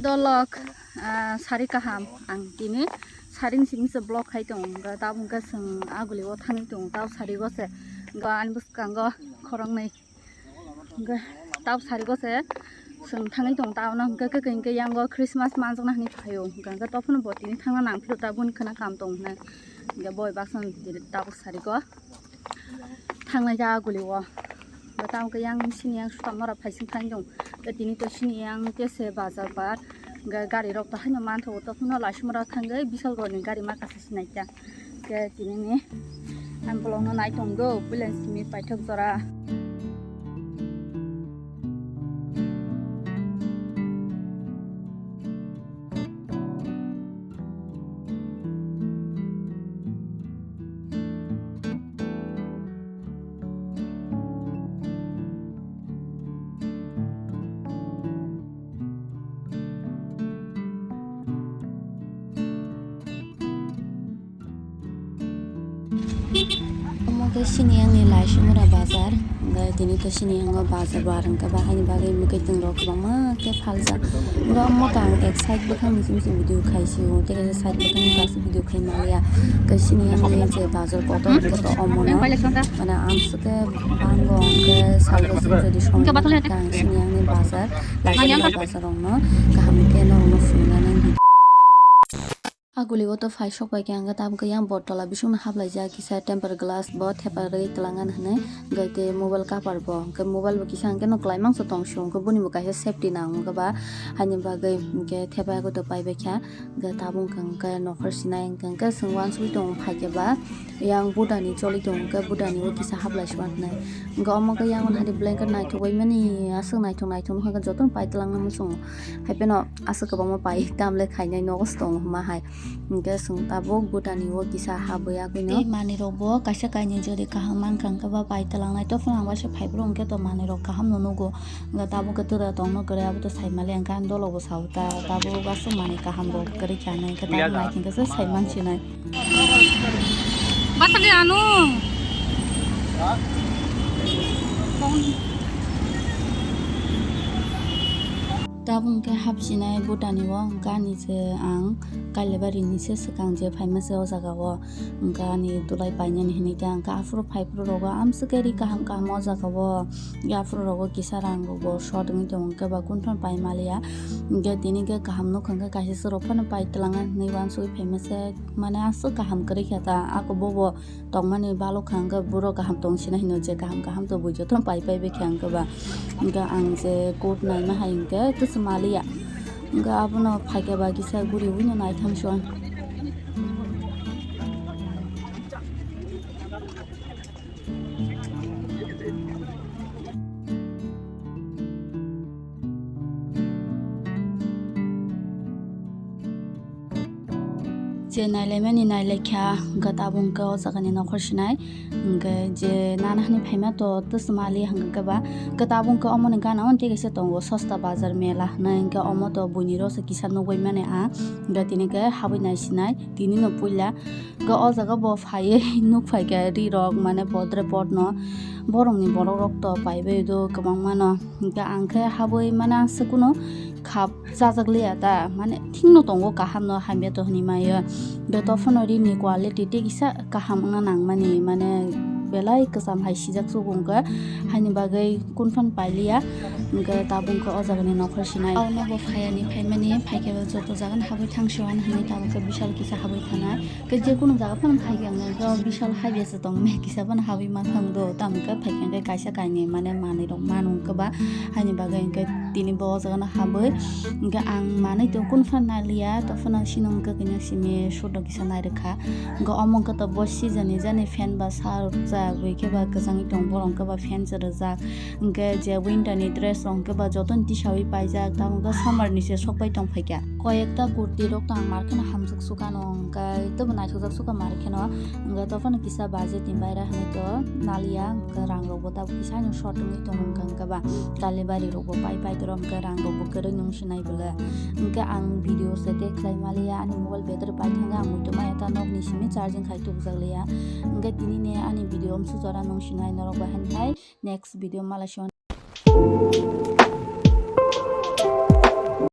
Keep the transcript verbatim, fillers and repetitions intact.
Dolok, ah, sari kaham ang tini saring simi se vlog khai tongo, hwnkhe tabuk hwnkhe chwng aguli o thangwi tongo, tabuk sari o se hwnkhe ani bwskango khoroknwi hwnkhe tabuk sari o se chwng thangwi tongo, tabuk no hwnkhe kwkhwrang hwnkhe yango Christmas manjakna hinwi phaio, hwnkhe hwnkhe tophano bo tini thangna nang phiro tabuk boni khwna kam tong hwnwi hwnkhe boi baksa tabuk sari o. Thangnai ja guli o. Bo tamo khe yang sini yang sutamora phaising thang dong. Tei tini to sini yang tese bazar bar. Ga-, gari rok to haino manthogo to phano laisumora thangwi Bishalgarh ni gari ma kasa sinai ta. Ke tini ni ang bolong no nai tong do, bulen simi paithak jora. Omo khe sini yang ni Laisumura bazar. Hwnkhe tini to sini yango bazar bar hwnkhe ba haini bagwi mwkhwtwng rok kwbangma khe phaljak. Hwnkhe omo to ang ek side bwkhak ni simi se video khai sio, tei kaisa side bwkhak ni kaisa video khai maliya. Hwnkhe sini yang ni je bazar kotor hwnkhe to omo no. Mane amswk khe bango hwnkhe salgo simi jodi song hwnkhe ang sini yang ni bazar, Laisumura bazar rok no kaham khe norok no phunukna nang di. Aguli o to phai sok pai khe ang khe tabuk khe yang bottle bising no haplaijak kisa temper glass bo thepa rwi twlang ani hinwi hwnkhe tei mobile cover bo hwnkhe mobile bo kisa hwnkhe no kwlai mangsa tong sio hwnkhe boni bo kaisa safety nang hwnkhe ba haini bagwi hwnkhe thepa yago to pai bai kha hwnkhe tabuk hwnkhe nokhor sinai hwnkhe chwng uansugwi tongo phai khe ba yang buddha ni choli tongo hwnkhe buddha ni o kisa haplai sua hinwi hwnkhe omo khe yang hwnwi blanket naithok bai mani aswk naithok naithok wngkha hwnkhe jotono pai twlang nw muchungo hai phano aswk kwbangma pai tamle khainai nogo se tongo hwnma hai. Hwnkhe chwng tabuk buddha ni o kisa habwi agwi no. Tei manwi rok bo kaisa kainwi jodi kaham mankha hwnkhe ba pai twlangnai, tophano ang waisa phaiphuru hwnkhe to manwi rok kaham no nugo. Hwnkhe tabuk khe twda tongno kwrwi abo to sai mali hwnkhe ani dolo bo sao ta tabuk aswk manwi kaham bo kwrwi kha hinwi hwnkhe tabuk nai hwnkhe se sai mansinai. Basali anu. Tabuk khe hapsinai buddha ni o hwnkhe ani se ang Kailabari ni se swkang je phaima se o jaga o hwnkhe ani dulai painani hinwi khe ang khe aphuru phaiphuru rogo amswk khe ri kaham kaham o jaga o aphuru rogo kisa rang rok bo short wngwi tongo hwnkhe ba kunphano pai maliya hwnkhe tini khe kaham nukha hwnkhe kaisa se rok phano pai twlangna hinwi uansugwi phaima se mane aswk kaham kwrwi kha ta ako bobo. Tongmani balok kha hwnkhe borok kaham tong sina hino je kaham kaham to bui jotono pai pai bai kha hwnkhe ba hwnkhe ang je coat naima hai hwnkhe twswma liya hwnkhe abono phaikhe ba kisa guriwi no naithang song. Je nailaimani nailaikha, hwnkhe tabuk hwnkhe o jagani nokhor sinai, hwnkhe je nana hinwi phaima to twswma li hwnkhe ba, hwnkhe tabuk hwnkhe omoni gana o tei kaisa tongo Sosta Bazar mela hinwi, hwnkhe omo to buini rok se kisa nugwi mani ang, hwnkhe tini khe habwi naisinai, tini no puila, hwnkhe o jaga bo phaiwi nukphaikha ri rok mane bodre bodno, borokni borok rok to paibai do kwbangma no, hwnkhe ang khe habwi mane aswk kunu khap. Chajak liya ta, mane thikno tongo, kaham no hamya to hinwi mayo. Beto phano rini quality tei kisa kaham wngna nangmani, mane belai kwcham hai sijak sugo wngkha, haini bagwi kunphano pailiya, wngkha tabuk wngkha o jagani nokhor sinai. Aono bo phayani phaimani, phaikhe bo joto jagano habwi thang siwan hinwi tabuk khe Bishal kisa habwi thanai. Khe je kunu jaga phano phai khe ang khe Bishal habya se tong me kisa phano habwi ma thang do, tamo khe phai khe kaisa kainwi mane manwi rok manu wngkha ba, haini bagwi hwnkhe tini bo o jaga no habwi hwnkhe ang manwi tong kunu phano naliya, to phano sino hwnkhe kanya simi sudo kisa nai rwkha, hwnkhe omo wngkha to bo season ni jani fan ba sa rwkjak, bui khe ba kwchangwi tong borok hwnkhe ba fan se rwjak. Hwnkhe je winter ni dress rok hwnkhe ba jotono tisawi paijak, tamo hwnkhe summer ni se sokpai tong phaikha. Koyekta kurti rok to ang mar kheno hamjak sukha no, hwnkhe tobo naithokjak sukha mar kheno, hwnkhe tophano kisa budget ni baira hinwi to naliya, hwnkhe rang rok bo tabuk kisa no short wngwi tongo, hwnkhe hwnkhe ba Kalibari rok bo pai pai toro, hwnkhe rang rok bo kwrwi nung sinai bwle. Hwnkhe ang video se tei khlai maliya, ani mobile battery pai thangkhe ang muitu maya ta nokni simi charging khai tubujak liya, hwnkhe tini ni ani video amsuk jora nung sinai norok bai hamthai. Next video malai song.